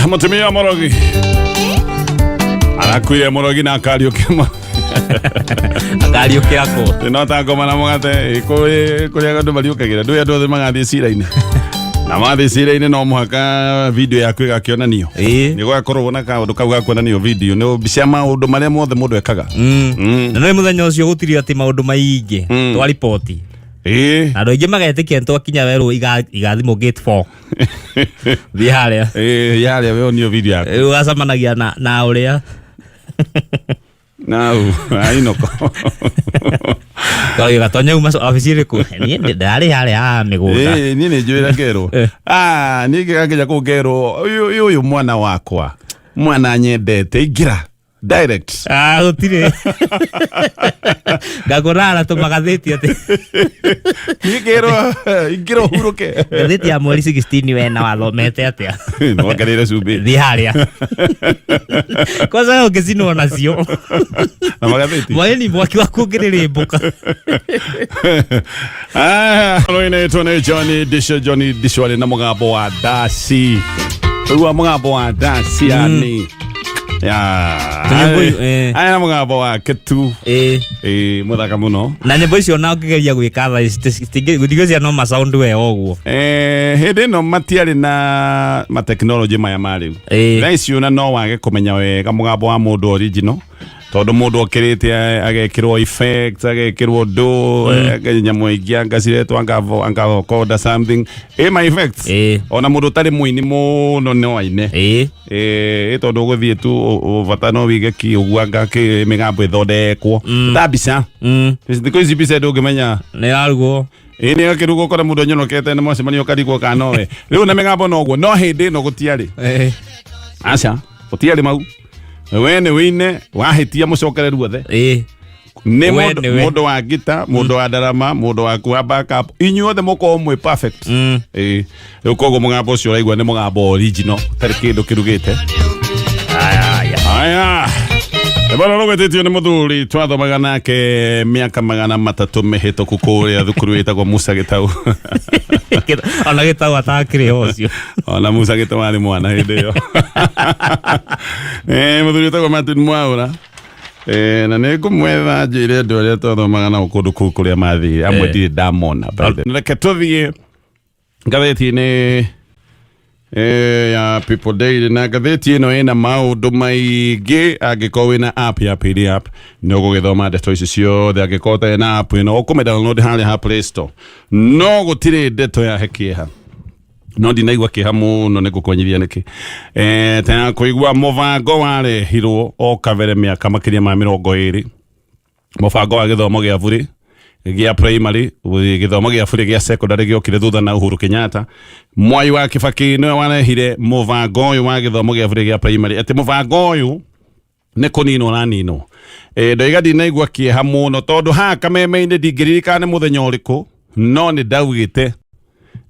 Mũtumia mũrogi arakuire mũrogi na akariũkia Akariũkĩra kũ? No ta ngoma na mũgate kũrĩa andũ mariũkagĩra ndũĩ andũ othe magathiĩ cira-inĩ na mathiĩ cira-inĩ no mũhaka video yaku ĩgakĩonanio. Nĩ gũgakorwo na kaũndũ kau ga kuonanio video nĩ mbica ya maũndũ marĩa mothe mũndũ ekaga. Na nĩ mũthenya ũcio gũtirĩ atĩ maũndũ maingĩ twa riboti. Na andũ aingĩ magetĩkia nĩ twakinya werũ igathimwo gate 4. Thiĩ harĩa. Ĩĩ, yarĩa we onio video yaku. Rĩu ũgacemanagia na ũrĩa Nau ainoko. Kawĩ gatonya uma wabici ĩrĩkũ? Niĩ ndarĩ harĩa ha mĩgũnda. Ĩĩ, niĩ nĩ njũĩra ngerwo. Ah, niĩ ngĩgakinya kũu ngerwo ũyũ ũyũ mwana wakwa mwana nyendete ingĩra direct. Ah, gũtirĩ. Ngakora aratũma gathĩti atĩ Niĩ ngerwo ingĩra ũhurũke. Ngathĩti ya mweri 16 we na wathomete atĩa? Nongerere cumbĩ. Thiĩ harĩa. Kwanza we ũngĩcinwo nacio. Na magathĩti. Mwaĩni mwaki waku ũngĩrĩrĩmbũka. Ah, rũinĩtwo nĩ Johnny Disho. Johnny Disho arĩ na mũgambo wa ndaci. Rĩu mũgambo wa ndaci yani ya Nyĩmbo eh. aya na mũgambo wake tu. Ĩ mũthaka mũno. Na nyĩmbo icio na ũngĩgeria gwĩka tha ici gũtigĩcia no masound we ũguo. Eh, hĩndĩ ĩno matiarĩ na matekinoronjĩ maya ma rĩu. Thaa ici ona no wage kũmenya wega mũgambo wa mũndũ original tondũ mũndũ okĩrĩte agekĩrwo effects, agekĩrwo ndũ nyamũ ingĩ anga ciretwo anga vocoder something ĩ ma effects. Ona mũndũ ũtarĩ mũini mũno no aine. Ĩ tondũ ũgũthiĩ tu bata no wige ki ũguo anga kĩ mĩgambo ĩthondekwo ta mbica. Thikũ ici mbica ndũngĩmenya Nĩ yarugwo. Ĩ nĩ gakĩrugwo ũkore mũndũ anyonokete nĩ mwacemanio ũkarigwo kana nowe rĩu na mĩgambo noguo no hĩndĩ ĩno gũtiarĩ. Aca, gũtiarĩ mau we nĩ wĩine wahĩtia mũcokere ruothe. Nĩ We mũndũ nĩwe. mũndũ wa ngita, mũndũ wa ndarama, mũndũ waku wa backup, inyuothe mũkorwo mwĩ perfect. Ĩ rĩu koguo mũgambo ũcio ũraigua nĩ mũgambo original tarĩ kĩndũ kĩrugĩte. Aya bana rũgwĩtĩtio nĩ mũthuri twathomaga nake mĩaka 300 mĩhĩtũku kũrĩa thukuru ĩtagwo Musa Gĩtau. Ona Gĩtau atakĩrĩ ho ũcio. Ona Musa Gĩtau arĩ mwana hĩndĩ ĩyo. Eh, mũthuri wĩtagwo Martin Mwaũra. Eh, na nĩ ngũmwetha njĩre andũ arĩa twathomaga nao kũndũ kũu kũrĩa mathire amwe. Ndirĩ ndamona by the way. Reke tũthiĩ ngathĩti-inĩ ya People Daily na ngathĩti ĩno ĩna maũndũ maingĩ. Angĩkorwo wĩna app ya PD app nĩ ũgũgĩthoma ndeto ici ciothe. Angĩkorwo ũtarĩ na app ĩno ũkũmĩ download harĩa ha Play Store. No gũtirĩ ndeto yahe kĩeha, no ndinaigua kĩeha mũno nĩ ngũkũmenyithia nĩkĩ. Ta ya kũigua mũbango warehirwo o kabere mĩaka makĩria ma 20, mũbango wa gĩthomo gĩa burĩ gĩa primary, gĩthomo gĩa burĩ gĩa secondary gĩokire thutha na Uhuru Kenyatta. Mwai wa Kibaki nĩwe warehire mũbango ũyũ wa gĩthomo gĩa burĩ gĩa primary, atĩ mũbango ũyũ nĩ kũninwo ũraninwo. Ndoiga ndinaigua kĩeha mũno tondũ haha kameme-inĩ ndingĩririkana nĩ mũthenya ũrĩkũ no nĩ ndaugĩte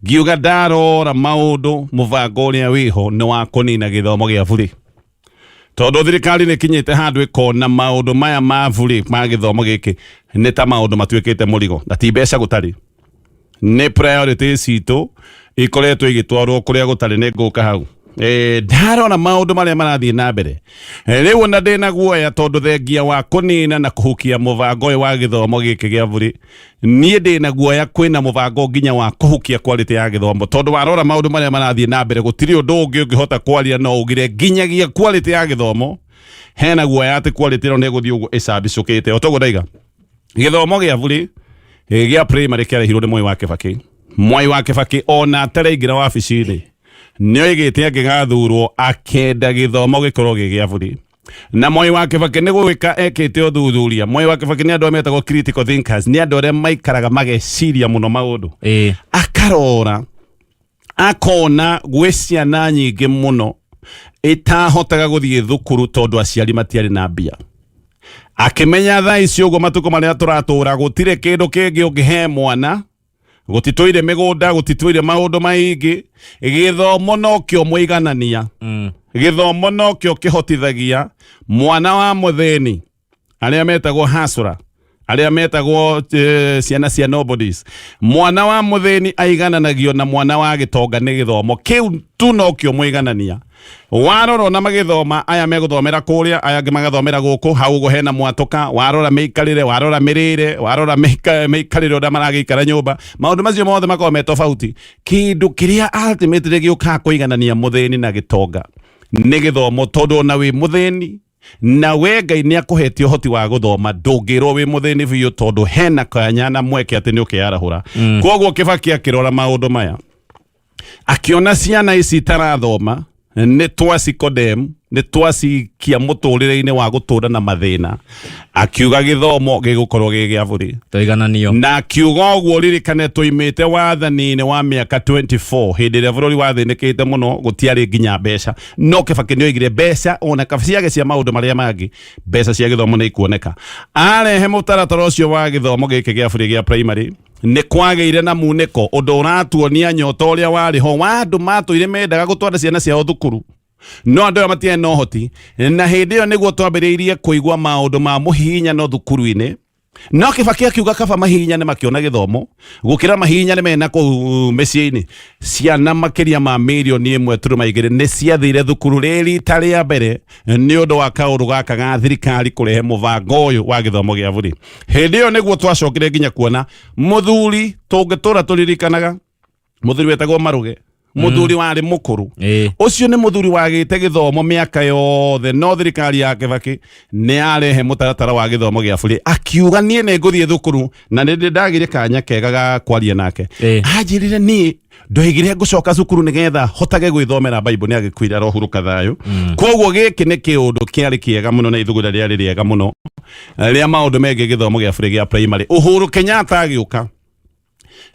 ngiuga ndarora maũndũ mũbango ũrĩa wĩho nĩ wa kũnina gĩthomo gĩa burĩ tondũ thirikari nĩ kinyĩte handũ ĩkona maũndũ maya ma burĩ ma gĩthomo gĩkĩ nĩ ta maũndũ matuĩkĩte mũrigo na ti mbeca gũtarĩ, nĩ priority citũ ikoretwo igĩtwarwo kũrĩa gũtarĩ. Nĩ ngũka hau. Ndarora maũndũ marĩa marathiĩ na mbere rĩu ona ndĩna guoya tondũ thengia wa kũnina na kũhukia mũbango ũyũ wa gĩthomo gĩkĩ gĩa burĩ, niĩ ndĩna guoya kwĩna mũbango nginya wa kũhukia quality ya gĩthomo tondũ warora maũndũ marĩa marathiĩ na mbere gũtirĩ ũndũ ũngĩ ũngĩhota kwaria no ugire nginyagia quality ya gĩthomo hena guoya atĩ quality ĩno nĩ ĩgũthiĩ ũguo ĩcambicũkĩte. O toguo ndaiga gĩthomo gĩa burĩ gĩa primary kĩarehirwo nĩ Mwai wa Kĩbakĩ. Mwai wa Kĩbakĩ ona ataraingĩra wabici-inĩ nĩ oigĩte angĩgathurwo akenda gĩthomo gĩkorwo gĩ gĩa burĩ na Mwai wa Kĩbakĩ nĩ gwĩka ekĩte ũthuthuria. Mwai wa Kĩbakĩ nĩ andũ arĩa metagwo critical thinkers, nĩ andũ arĩa maikaraga mageciria mũno maũndũ. Akarora akona gwĩ ciana nyingĩ mũno itahotaga gũthiĩ thukuru tondũ aciari matiarĩ na mbia. Akĩmenya thaa ici ũguo matukũ marĩa tũratũra gũtirĩ kĩndũ kĩngĩ ũngĩhe mwana, gũtitũire mĩgũnda, gũtitũire maũndũ maingĩ, gĩthomo nokĩo mũiganania. Gĩthomo nokĩo kĩhotithagia mwana wa mũthĩni, arĩa metagwo hasũra, Arĩa metagwo ciana cia nobodies. Mwana wa mũthĩni aigananagio na mwana wa gĩtonga nĩ gĩthomo kĩu tu nokĩo mũiganania. Warora ona magĩthoma, aya megũthomera kũrĩa, aya angĩ magathomera gũkũ, hau ũguo hena mwatũka. Warora mĩikarĩre, warora mĩrĩre, warora mĩikarĩre ũrĩa maragĩikara nyũmba, maũndũ macio mothe makoragwo me tofauti. Kĩndũ kĩrĩa ultimately gĩũkaga kũiganania mũthĩni na gĩtonga nĩ gĩthomo, tondũ ona wĩ mũthĩni na we Ngai nĩ akũhete ũhoti wa gũthoma, ndũngĩrwo wĩ mũthĩni biũ, tondũ hena kanya na mweke atĩ nĩ ũkĩyarahũra. Koguo Kĩbaki akĩrora maũndũ maya, akĩona ciana ici itarathoma nĩ twacikodem, nĩ twacikia mũtũrĩre-inĩ wa gũtũra na mathĩna, akiuga gĩthomo gĩgũkorwo gĩ gĩa bũrĩ. Tũigananio. Na akiuga ũguo, ririkane tũimĩte wathani-inĩ wa mĩaka 24, hĩndĩ ĩrĩa bũrũri wathĩnĩkĩte mũno, gũtiarĩ nginya mbeca, no Kĩbakĩ nĩ oigire mbeca ona ciage cia maũndũ marĩa mangĩ, mbeca cia gĩthomo nĩ ikuoneka. Arehe mũtaratara ũcio wa gĩthomo gĩkĩ gĩa bũrĩ gĩa primary, nĩ kwagĩire na munĩko, ũndũ ũratuonia nyota ũrĩa warĩ ho wa andũ matũire mendaga gũtwara ciana ciao thukuru, no andũ aya matiarĩ na ũhoti. Na hĩndĩ ĩyo nĩguo twambĩrĩirie kũigua maũndũ ma mũhihinyano thukuru-inĩ, no Kĩbakĩ akiuga kaba mahihinyane makĩona gĩthomo gũkĩra mahihinyane mena kũu mĩciĩ-inĩ. Ciana makĩria ma 1.2 mirioni nĩ ciathire thukuru rĩ rita rĩa mbere nĩ ũndũ wa kaũndũ gaka ga thirikari kũrehe mũbango ũyũ wa gĩthomo gĩa bũrĩ. Hĩndĩ ĩyo nĩguo twacokire nginya kuona mũthuri tũngĩtũra tũririkanaga, mũthuri wetagwo Maruge, mũthuri warĩ mũkũrũ. Ũcio nĩ mũthuri wagĩte gĩthomo mĩaka yothe, no thirikari ya Kĩbakĩ nĩ yarehe mũtaratara wa gĩthomo gĩa bũrĩ, akiuga niĩ nĩ ngũthiĩ thukuru. Na nĩ ndĩ ndagire kanya kega ga kwaria nake. Anjĩrire niĩ ndoigire ngũcoka cukuru nĩgetha hotage gwĩthomera Bible. Nĩ agĩkuire, arohurũka thayũ. Koguo gĩkĩ nĩ kĩũndũ kĩarĩ kĩega mũno na ithugunda rĩarĩ rĩega mũno rĩa maũndũ megiĩ gĩthomo gĩa bũrĩ gĩa primary. Uhuru Kenyatta agĩũka,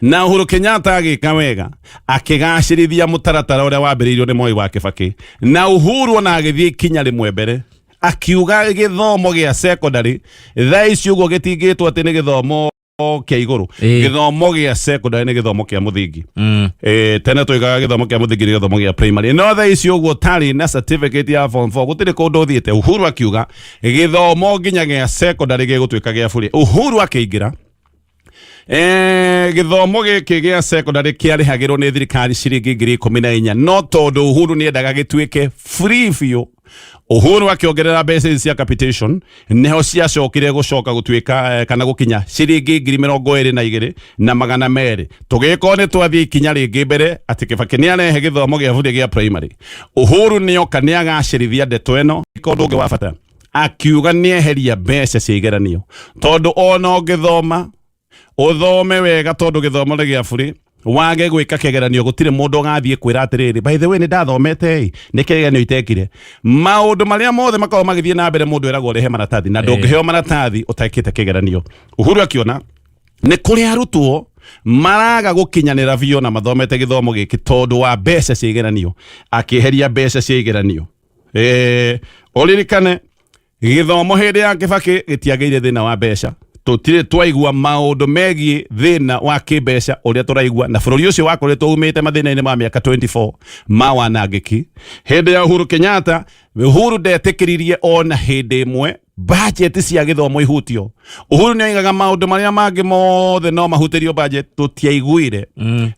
na Uhuru Kenyatta agĩka wega, akĩgacĩrithia mũtaratara ũrĩa wambĩrĩirio nĩ Moi wa Kĩbakĩ. Na Uhuru ona agĩthiĩ ikinya rĩmwe mbere, akiuga gĩthomo gĩa secondary thaa ici ũguo gĩtingĩtwo atĩ nĩ gĩthomo kĩa igũrũ. Gĩthomo gĩa secondary nĩ gĩthomo kĩa mũthingi. Tene tũigaga gĩthomo kĩa mũthingi nĩ gĩthomo gĩa primary, no thaa ici ũguo tarĩ na certificate ya form 4 gũtirĩ kũndũ ũthiĩte. Uhuru akiuga gĩthomo nginya gĩa secondary gĩgũtuĩka gĩa bũrĩ. Uhuru akĩingĩra, gĩthomo gĩkĩ gĩa secondary kĩarĩhagĩrwo nĩ thirikari ciringi 14,000, no tondũ Uhuru nĩendaga gĩtuĩke free biũ, Uhuru akĩongerera mbeca ici cia capitation, nĩho ciacokire gũcoka gũtuĩka kana gũkinya ciringi 22,200. Tũgĩkorwo nĩ twathiĩ ikinya rĩngĩ mbere atĩ Kĩbakĩ nĩ arehe gĩthomo gĩa bũrĩ gĩa primary, Uhuru nĩoka nĩ agacĩrithia ndeto ĩno. Ũndũ ũngĩ wa bata, akiuga nĩ eheria mbeca cia igeranio, tondũ ona ũngĩthoma ũthome wega, tondũ gĩthomo nĩ gĩa bũrĩ, wage gwĩka kĩgeranio gũtirĩ mũndũ ũgathiĩ kwĩra atĩrĩrĩ, "By the way, nĩ ndathomete ĩ, nĩ kĩgeranio itekire." Maũndũ marĩa mothe makoragwo magĩthiĩ na mbere, mũndũ eragwo ũrehe maratathi, na ndũngĩheo maratathi ũtekĩte kĩgeranio. Uhuru akiona nĩ kũrĩ arutwo maraga gũkinyanĩra biũ na mathomete gĩthomo gĩkĩ tondũ wa mbeca cia igeranio, akĩeheria mbeca cia igeranio. Ũririkane gĩthomo hĩndĩ ya Kĩbakĩ gĩtiagĩire thĩna wa mbeca. Tũtirĩ twaigua maũndũ megiĩ thĩna wa kĩmbeca ũrĩa tũraigua, na bũrũri ũcio wakoretwo umĩte mathĩna-inĩ ma mĩaka 24 ma wanangĩki. Hĩndĩ ya Uhuru Kenyatta, Uhuru ndetĩkĩririe ona hĩndĩ ĩmwe budget cia gĩthomo ihutio. Uhuru nĩ oigaga maũndũ marĩa mangĩ mothe no mahutĩrio budget. Tũtiaiguire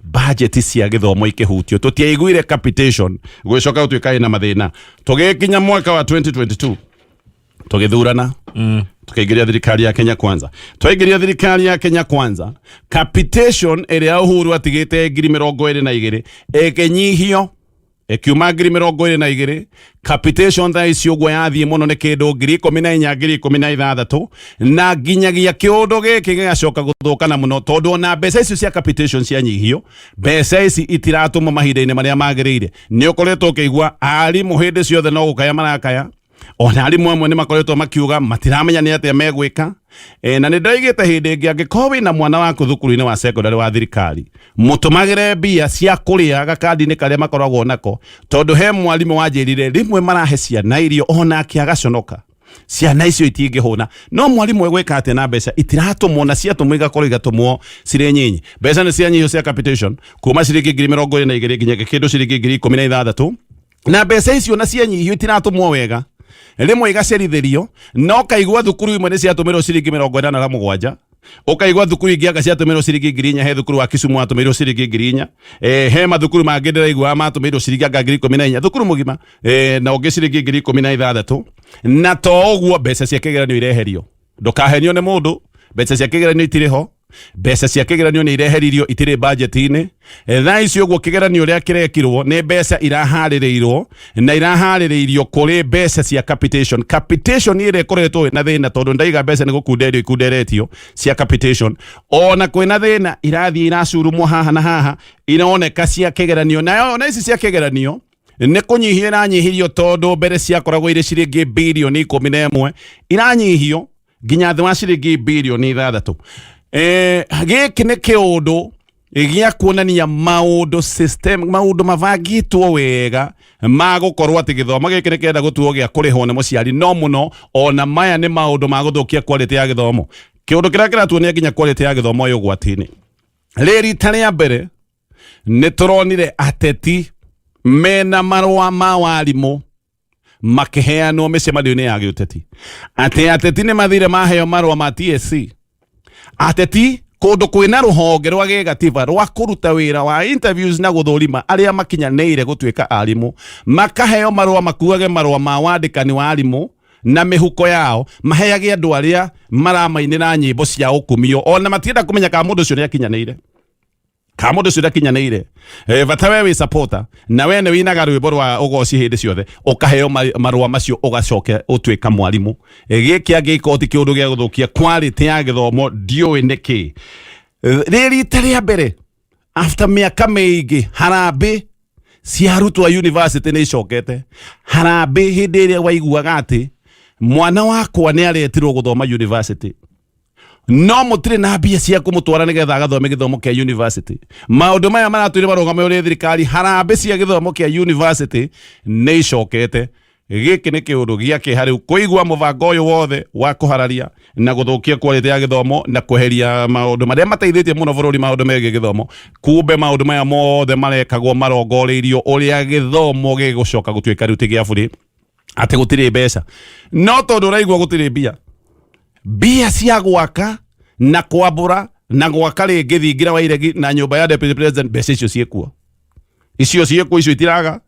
budget cia gĩthomo ikĩhutio, tũtiaiguire capitation gũgĩcoka gũtuĩka ĩna mathĩna. Tũgĩkinya mwaka wa 2022, tũgĩthurana, tukaingĩria thirikari ya Kenya Kwanza. Twaingĩria thirikari ya Kenya Kwanza, capitation ĩrĩa Uhuru atigĩte 22,000 ĩkĩnyihio, ĩkiuma 22,000. Capitation thaa ici ũguo yathiĩ mũno nĩ kĩndũ 14,000, 16,000, na nginyagia kĩũndũ gĩkĩ gĩgacoka gũthũkana mũno, tondũ ona mbeca icio cia capitation cianyihio, mbeca ici itiratũmwo mahinda-inĩ marĩa magĩrĩire. Nĩ ũkoretwo ũkĩigua arimũ hĩndĩ ciothe no gũkaya marakaya, ona arimũ amwe nĩ makoretwo makiuga matiramenya nĩ atĩa megwĩka. Na nĩ ndaigĩte hĩndĩ ĩngĩ, angĩkorwo wĩna mwana waku thukuru-inĩ wa secondary wa thirikari, mũtũmagĩre mbia cia kũrĩa gakandi-inĩ karĩa makoragwo nako, tondũ he mwarimũ wanjĩrire rĩmwe marahe ciana irio onake agaconoka, ciana icio itingĩhũna. No mwarimũ egwĩka atĩa na mbeca itiratũmwo, na ciatũmwo igakorwo igatũmwo cirĩ nyinyi? Mbeca nĩ cianyihio cia capitation kuma ciringi 22,000 nginya kĩndũ ciringi 16,000, na mbeca icio na cianyihio itiratũmwo wega. Rĩmwe igacerithĩrio, na ũkaigua thukuru imwe nĩ ciatũmĩrwo ciringi 87, ũkaigua thukuru ingĩ anga ciatũmĩrwo ciringi 4,000. He thukuru wa Kisumu watũmĩirwo ciringi 4,000. He mathukuru mangĩ ndĩraigua matũmĩirwo ciringi anga 14,000 thukuru mũgima, na ũngĩ ciringi 16,000. Na to ũguo, mbeca cia kĩgeranio ireherio. Ndũkahenio nĩ mũndũ, mbeca cia kĩgeranio itirĩ ho. Mbeca cia kĩgeranio nĩ ireheririo, itirĩ budget-inĩ. Thaa ici ũguo kĩgeranio ũrĩa kĩrekirwo nĩ mbeca iraharĩrĩirwo na iraharĩrĩirio kũrĩ mbeca cia capitation. Capitation ĩrĩa ĩkoretwo ĩna thĩna, tondũ ndaiga mbeca nĩ gũkunderio ikunderetio cia capitation. Ona kwĩna thĩna, irathiĩ iracurumwo haha na haha, ironeka cia kĩgeranio. Nayo na ici cia kĩgeranio nĩ kũnyihio iranyihirio, tondũ mbere ciakoragwo irĩ ciringi birioni 11, iranyihio nginya thĩ wa ciringi birioni 6. Gĩkĩ nĩ kĩũndũ gĩa kuonania maũndũ system, maũndũ mabangĩtwo wega ma gũkorwo atĩ gĩthomo gĩkĩ nĩ kĩrenda gũtuo gĩa kũrĩhwo nĩ mũciari. No mũno ona maya nĩ maũndũ ma gũthũkia quality ya gĩthomo. Kĩũndũ kĩrĩa kĩratuonia nginya quality ya gĩthomo ĩ ũgwati-inĩ. Rĩ rita rĩa mbere nĩ tũronire ateti mena marũa ma warimũ makĩheanwo mĩcemanio-inĩ ya gĩũteti, atĩ ateti nĩ mathire maheo marũa ma TSC. Ateti kũndũ kwĩna rũhonge rwa gĩgatiba rwa kũruta wĩra wa interviews na gũthũrima arĩa makinyanĩire gũtuĩka arimũ, makaheo marũa makuage marũa ma wandĩkani wa arimũ na mĩhuko yao, maheage andũ arĩa maramainĩra nyĩmbo cia ũkumio, ona matienda kũmenya kana mũndũ ũcio nĩ akinyanĩire, kana mũndũ ũcio ndakinyanĩire. Bata we wĩ supporter na we nĩ winaga rwĩmbo rwa ũgoci hĩndĩ ciothe, ũkaheo marũa macio, ũgacoke ũtuĩka mwarimũ. Gĩkĩ angĩkorwo ti kĩũndũ gĩa gũthũkia quality ya gĩthomo, ndiũĩ nĩkĩ. Rĩ rita rĩa mbere after mĩaka mĩingĩ, harambĩ cia arutwo a university nĩ icokete. Harambĩ hĩndĩ ĩrĩa waiguaga atĩ mwana wakwa nĩ aretirwo gũthoma university, no mũtirĩ na mbia cia kũmũtwara nĩgetha agathome gĩthomo kĩa university. Maũndũ maya maratwĩre marũgame ũrĩ thirikari. Harambĩ cia gĩthomo kĩa university nĩ icokete. Gĩkĩ nĩ kĩũndũ gĩa kĩeha rĩu kũigua mũbango ũyũ wothe wa kũhararia na gũthũkia quality ya gĩthomo na kweheria maũndũ marĩa mateithĩtie mũno bũrũri, maũndũ megiĩ gĩthomo. Kumbe maũndũ maya mothe marekagwo marongoreirio ũrĩa gĩthomo gĩgũcoka gũtuĩka rĩu ti gĩa bũrĩ, atĩ gũtirĩ mbeca. No tondũ ũraigua gũtirĩ mbia, mbia cia gwaka na kwambũra na gwaka rĩngĩ thingira wa iregi na nyũmba ya deputy president, mbeca icio ciĩkuo, icio ciĩkuo, icio itiraga.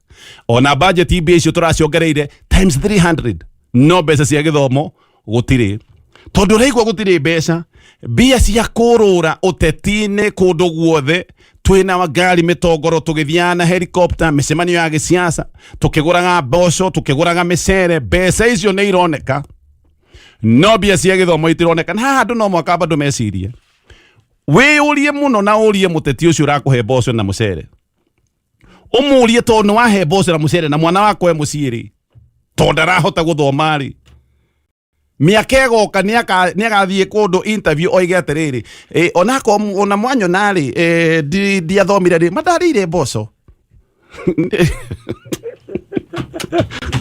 Ona budget mbia icio tũraciongereire times 300, no mbeca cia gĩthomo gũtirĩ. Tondũ ũraigua gũtirĩ mbeca, mbia cia kũrũra ũteti-inĩ kũndũ guothe, twĩna ngari mĩtongoro, tũgĩthiaga na helicopter mĩcemanio ya gĩsiasa, tũkĩgũraga mboco, tũkĩgũraga mĩcere, mbeca icio nĩ ironeka, no mbia cia gĩthomo itironeka. Na haha andũ no mwaka bado mecirie, wĩyũrie mũno na ũrie mũteti ũcio ũrakũhe mboco na mũcere, ũmũrie, tondũ nĩ wahe mboco na mũcere na mwana wakwa e mũciĩ rĩ, tondũ ndarahota gũthoma rĩ, mĩaka ĩgoka nĩ agathiĩ kũndũ interview oige atĩrĩrĩ, onakorwo ona mwanyona rĩ, ndiathomire rĩ, matarĩire mboco.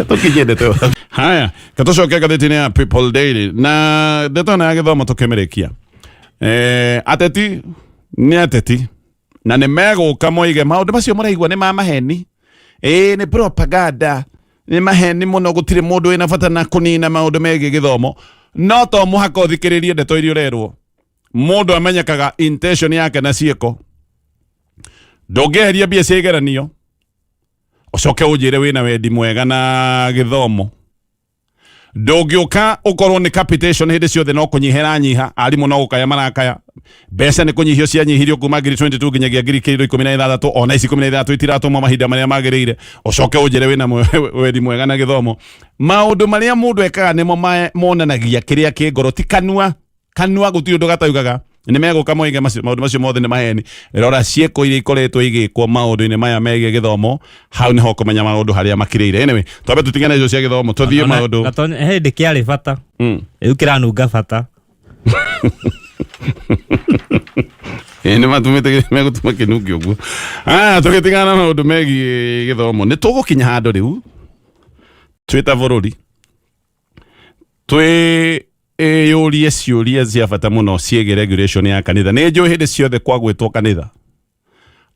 Tũkinyie ndeto. Haya, katũcoke ngathĩti-inĩ ya People Daily na ndeto ĩno ya gĩthomo tũkĩmĩrĩkia. Ateti nĩ ateti na nĩ megũka moige maũndũ macio mũraigua nĩ ma maheni, ĩĩ, nĩ propaganda, nĩ maheni mũno, gũtirĩ mũndũ wĩna bata na kũnina maũndũ megiĩ gĩthomo. No to mũhaka ũthikĩrĩrie ndeto iria ũrerwo. Mũndũ amenyekaga intention yake na ciĩko. Ndũngĩeheria mbia cia igeranio ũcoke ũnjĩre wĩna wendi mwega na gĩthomo. Ndũngĩũka ũkorwo nĩ capitation hĩndĩ ciothe no kũnyiha ĩranyiha, arimũ no gũkaya marakaya, mbeca nĩ kũnyihio cianyihirio kuma 2022 nginyagia 2016, ona ici 16 itiratũmwo mahinda marĩa magĩrĩire, ũcoke ũnjĩre wĩna wendi mwega na gĩthomo. Maũndũ marĩa mũndũ ekaga nĩmo monanagia kĩrĩa kĩ ngoro, ti kanua. Kanua gũtirĩ ũndũ gataugaga. Nĩ megũka moige macio maũndũ macio mothe nĩ maheni. Rora ciĩko iria ikoretwo igĩkwo maũndũ-inĩ maya megiĩ gĩthomo, hau nĩho ũkũmenya maũndũ harĩa makirĩire. Anyway, twambe tũtigane icio cia gĩthomo, tũthiĩ maũndũ. Gatonya, he hĩndĩ kĩarĩ bata, rĩu kĩranunga bata. Ĩ, nĩ matũmĩte megũtũma kĩnungi ũguo. Aya, tũgĩtigana na maũndũ megiĩ gĩthomo, nĩ tũgũkinya handũ rĩu twĩ ta bũrũri twĩ ĩyũrie ciũria cia bata mũno ciĩgiĩ regulation ya kanitha. Nĩ njũĩ hĩndĩ ciothe kwa gwĩtwo kanitha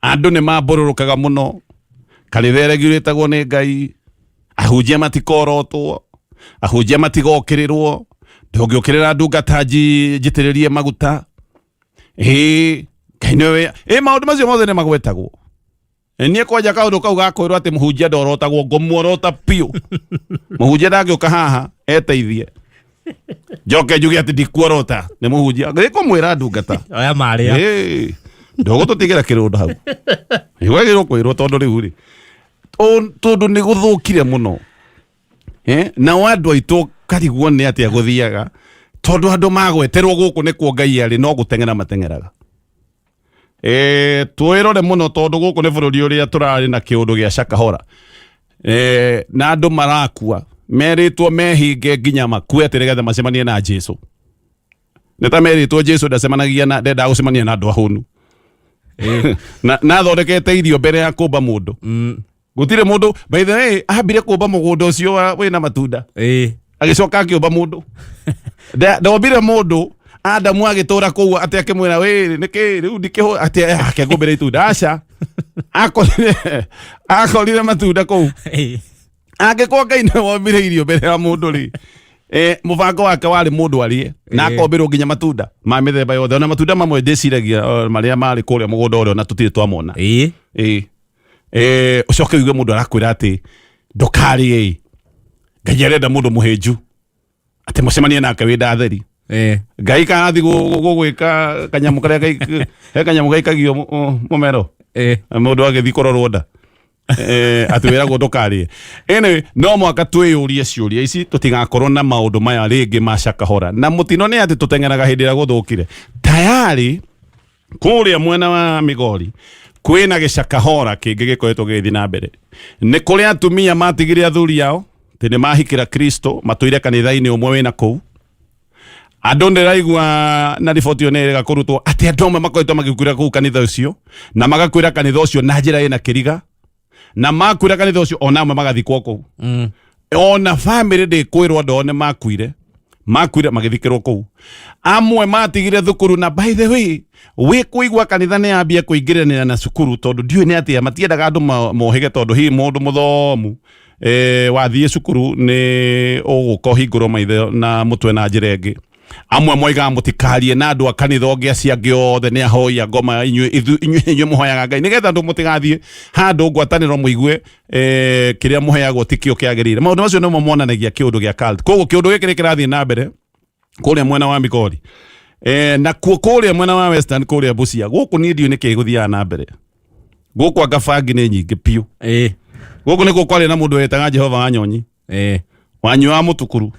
andũ nĩ mambũrũrũkaga mũno. Kanitha ĩregulatagwo nĩ Ngai, ahunjia matikorotwo. Ahunjia matigokĩrĩrwo. Ndũngĩũkĩrĩra ndungata njitĩrĩrie maguta. Ĩĩ, Ngai nĩwe. Ĩĩ, maũndũ macio mothe nĩ magwetagwo. Niĩ kwanja kaũndũ kau gakwĩrwo atĩ mũhunjia ndorotagwo, ngũmuorota biũ. Mũhunjia ndangĩũka haha eteithie njoke njuge atĩ ndikuorota nĩ mũhunjia. Ngĩkũmwĩra ndungata. Oya marĩa. Ĩĩ, ndũgũtũtigĩra kĩrũndo hau. Wagĩrĩirwo kwĩrwo tondũ rĩu rĩ, tondũ nĩ gũthũkire mũno. Nao andũ aitũ karigwo nĩ atĩa gũthiaga, tondũ andũ magweterwo gũkũ nĩkuo Ngai arĩ, no gũteng'era mateng'eraga. Twĩrore mũno tondũ gũkũ nĩ bũrũri ũrĩa tũrarĩ na kĩũndũ gĩa Shakahola. Na andũ marakua merĩtwo mehinge nginya makue atĩ nĩgetha macemanie na Jesu. Nĩ ta merĩtwo Jesu ndacemanagia na, ndendaga gũcemania na andũ ahũnu. Na athondekete irio mbere ya kũmba mũndũ. Gũtirĩ mũndũ, by the way, ambire kũmba mũgũnda ũcio wĩna matunda. Agĩcoka akĩũmba mũndũ. Ndombire mũndũ, Adamu agĩtũra kũu atĩ akĩmwĩra, wĩ, nĩkĩ, rĩu ndikĩhũ, atĩ, akĩngũmbĩra itunda. Aca. Akorire matunda kũu. Angĩkorwo Ngai nĩwe wombire irio mbere ya mũndũ rĩ, mũbango wake warĩ mũndũ arĩe na akombĩrwo nginya matunda ma mĩthemba yothe. Ona matunda mamwe ndĩciragia, marĩa marĩ kũrĩa mũgũnda ũrĩa ona tũtirĩ twamona. Ũcoke ũigue mũndũ arakwĩra atĩ ndũkarĩe. Ngai arenda mũndũ mũhĩnju atĩ mũcemanie nake wĩ ndatheri. Ngai karathi gũgwĩka kanyamũ karĩa he kanyamũ gaikagio mũmero. Mũndũ agĩthiĩ kũrorwo nda. Atĩ wĩragwo ndũkarĩe. Anyway, no mũhaka twĩyũrie ciũria ici tũtigakorwo na maũndũ maya rĩngĩ ma Shakahola. Na mũtino nĩ atĩ tũteng'eraga hĩndĩ ĩrĩa gũthũkire. Tayari kũrĩa mwena wa Migori kwĩna gĩcakahora kĩngĩ gĩkoretwo gĩgĩthiĩ na mbere. Nĩ kũrĩ atumia matigire athuri ao atĩ nĩ mahikĩra Kristo, matũire kanitha-inĩ ũmwe wĩna kũu. Andũ ndĩraigua na riboti ĩyo nĩ ĩrega kũrutwo atĩ andũ amwe makoretwo magĩkuĩra kũu kanitha ũcio na magakuĩra kanitha ũcio na njĩra ĩna kĩriga, na makuĩra kanitha ũcio ona amwe magathikwo kũu. Ona famĩlĩ ndĩkwĩrwo andũ ao nĩ makuire, makuire magĩthikĩrwo kũu. Amwe matigire thukuru, na by the way wĩ kũigua kanitha nĩ yambia kũingĩranĩra na cukuru, tondũ ndiũĩ nĩ atĩa matiendaga andũ mohĩge, tondũ hihi mũndũ mũthomu wathiĩ cukuru nĩ ũgũka ũhingũrwo maitho na mũtwe na njĩra ĩngĩ. Amwe moigaga mũtikarie na andũ a kanitha ũngĩ, acio angĩ othe nĩ ahoi a ngoma, inyuĩ mũhoyaga Ngai, nĩgetha andũ mũtigathiĩ handũ ngwatanĩro mũigue kĩrĩa mũheagwo ti kĩo kĩagĩrĩire. Maũndũ macio nĩmo monanagia kĩũndũ gĩa cult. Koguo kĩũndũ gĩkĩ nĩ kĩrathiĩ na mbere kũrĩa mwena wa Migori, na kuo kũrĩa mwena wa Western, kũrĩa Busia. Gũkũ niĩ ndiũĩ nĩkĩ gũthiaga na mbere gũkũ, anga bangi nĩ nyingĩ biũ. Gũkũ nĩkuo kwarĩ na mũndũ wetaga Jehova wa Nyonyi, wanyuaga mũtukuru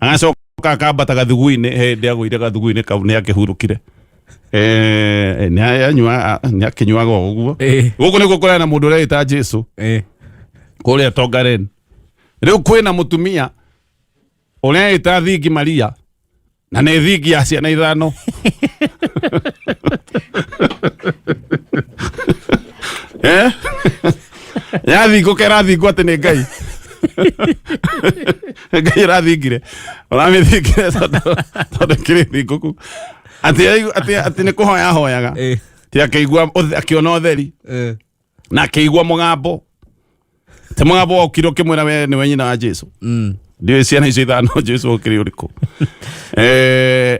agacoka akambata gathugu-inĩ. Hĩndĩ agũire gathugu-inĩ kau nĩ akĩhurũkire. Nĩ anyua, nĩ akĩnyuaga o ũguo. Gũkũ nĩkuo kũrĩ na mũndũ ũrĩa Jesu kũrĩa Tongaren. Rĩu kwĩna mũtumia ũrĩa ĩta Thingi Maria, na nĩ thingi ya ciana 5. Yathingũka ĩrathingwo atĩ nĩ Ngai. Ngai ĩrathingire, ũramĩthingire tondũ kĩrĩ thingũku atĩ nĩ kũhoya ahoyaga, ti akĩigua akĩona ũtheri na akĩigua mũgambo, ti mũgambo wokire ũkĩmwĩra we nĩwe nyina wa Jesu. Ndiũĩ ciana icio 5 Jesu ũkĩrĩ ũrĩkũ.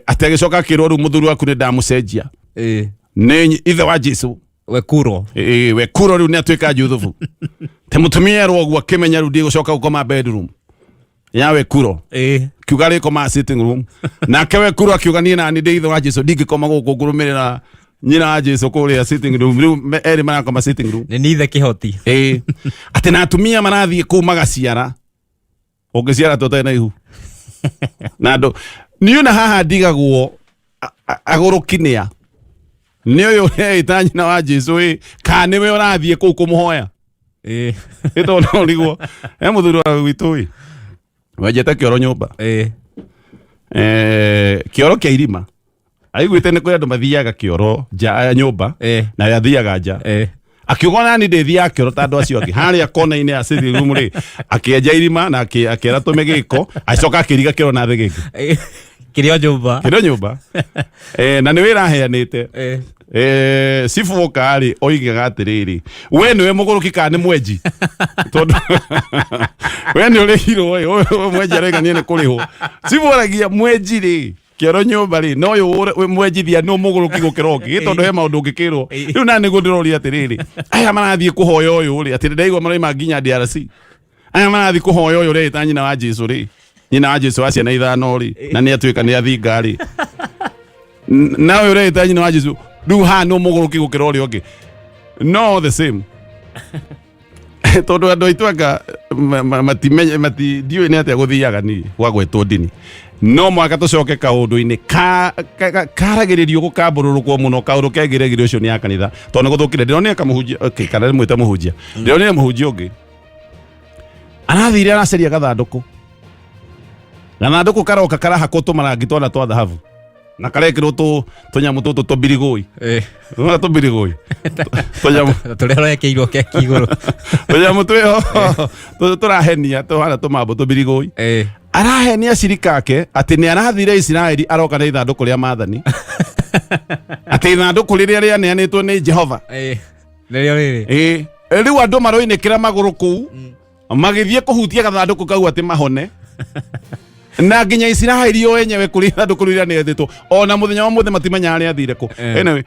Atĩ agĩcoka akĩrwo rĩu mũthuri waku nĩ ndamũcenjia, nĩ ithe wa Jesu. Wekuro. Wekuro rĩu nĩ atuĩka Juthubu. Te mũtumia erwo ũguo akĩmenya rĩu ndigũcoka gũkoma bedroom ya Wekuro, kiuga rĩkoma sitting room. Nake Wekuro akiuga niĩ nani ndĩ ithe wa Jesu, ndingĩkoma gũkũ ngũrũmĩrĩra nyina wa Jesu kũrĩa sitting room. Rĩu erĩ marakoma sitting room. Nĩ nithe kĩhoti. Atĩ na atumia marathiĩ kũu magaciara, ũngĩciara tũtarĩ na ihu na andũ niĩ na haha ndigagwo agũrũki nĩa nĩ ũyũ ũreĩta nyina wa Jesu ĩ, kana nĩwe ũrathiĩ kũu kũmũhoya? Ĩ tondũ no ũrigwo he mũthuri wa gwitũ ĩ wenjete kĩoro nyũmba, kĩoro kĩa irima. Aiguĩte nĩ kũrĩ andũ mathiaga kĩoro nja ya nyũmba, na we athiaga nja. Akiuga ona ni ndĩthiaga kĩoro ta andũ acio angĩ. Harĩa kona-inĩ ya sitting room rĩ, akĩenja irima na akĩra tũme gĩko, agĩcoka akĩriga kĩoro na thĩ gĩngĩ. Kĩrĩ o nyũmba. Kĩrĩ o nyũmba. Na nĩ wĩra aheanĩte. Cibu oka rĩ, oigaga atĩrĩrĩ, we nĩwe mũgũrũki kana nĩ mwenji? Tondũ we nĩ ũrĩhirwo ĩ, ũyũ mwenji aroiga niĩ nĩ kũrĩhwo. Cibu oragia mwenji rĩ, kĩoro nyũmba rĩ, no ũyũ mwenjithia nĩ mũgũrũki gũkĩra ũngĩ, tondũ he maũndũ ũngĩkĩrwo. Rĩu na nĩguo ndĩroria atĩrĩrĩ, aya marathiĩ kũhoya ũyũ rĩ, atĩ ndaigua maroima nginya DRC. Aya marathiĩ kũhoya ũyũ ũreĩta nyina wa Jesu rĩ, nyina wa Jesu wa ciana ithano rĩ, na nĩ atuĩka nĩ athinga rĩ. Na ũyũ ũreĩta nyina wa Jesu, rĩu haha nĩ mũgũrũki gũkĩra ũrĩa ũngĩ. No the same. Tondũ andũ aitũ anga matimenye mati ndiũĩ nĩ atĩa gũthiaga niĩ gwa gwĩtwo ndini. No mwaka tũcoke kaũndũ-inĩ karagĩrĩrio gũkambũrũrũkwo mũno, kaũndũ kegiregirio ũcio nĩ ya kanitha, tondũ nĩ gũthũkire. Ndĩronire kamũhunjia, okay, kana ndĩmwĩte mũhunjia, ndĩronire mũhunjia ũngĩ arathire aracaria gathandũkũ, gathandũkũ karoka karahakwo tũmarangi twana twa thahabu na karekĩrwo tũnyamũ tũtũ tũbirigũi. Nĩwona tũbirigũi tũnyamũ Tũrĩa ũrekĩirwo keki igũrũ. Tũnyamũ twĩho tũrahenia tũhana tũmambo tũbirigũi. Arahenia cirika ake atĩ nĩ arathire Isiraeli, aroka na ithandũkũ rĩa maathani, atĩ ithandũkũ rĩrĩa rĩaneanĩtwo nĩ Jehova. Nĩrĩo rĩrĩ. Ĩĩ, rĩu andũ maroinĩkĩra magũrũ kũu magĩthiĩ kũhutia gathandũkũ kau atĩ mahone, na nginya Isiraeli o enyewe kũrĩ ithandũkũ rĩrĩa rĩaneanĩtwo, ona mũthenya wa mũthĩ matimenyaga rĩathire kũ. Anyway.